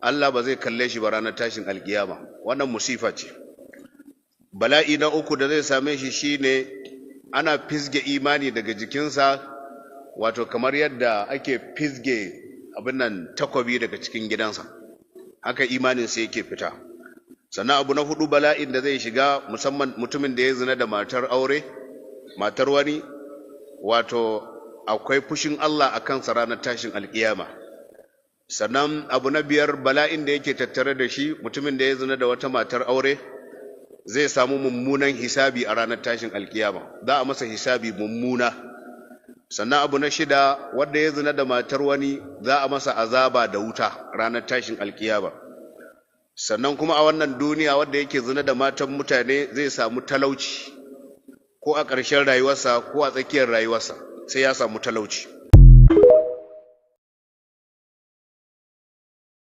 Allah ba zai kalle shi ba ranar tashin alkiyama. Wannan musifa ce. Bala'i na uku da zai same shi shine ana fisge imani daga jikinsa, wato kamar yadda ake fisge abin nan takobi daga cikin gidansa, haka imanin sai yake fita. Sannan abu na hudu, bala'in da zai shiga musamman mutumin da ya zina da matar aure, matar wani, wato akwai fushin Allah a kansa ranar tashin alkiyama. Sannan abu na biyar, bala'in da yake tattare da shi, mutumin da ya zina da wata matar aure zai samu mummunan hisabi a ranar tashin alkiyama, za a masa hisabi mummuna. Sannan abu na shida, wanda ya zina da matar wani za a masa azaba da wuta ranar tashin alkiyama. Sannan kuma a wannan duniya, wanda yake zina da matan mutane zai samu talauci, ko a ƙarshen rayuwarsa ko a tsakiyar rayuwarsa sai ya samu talauci.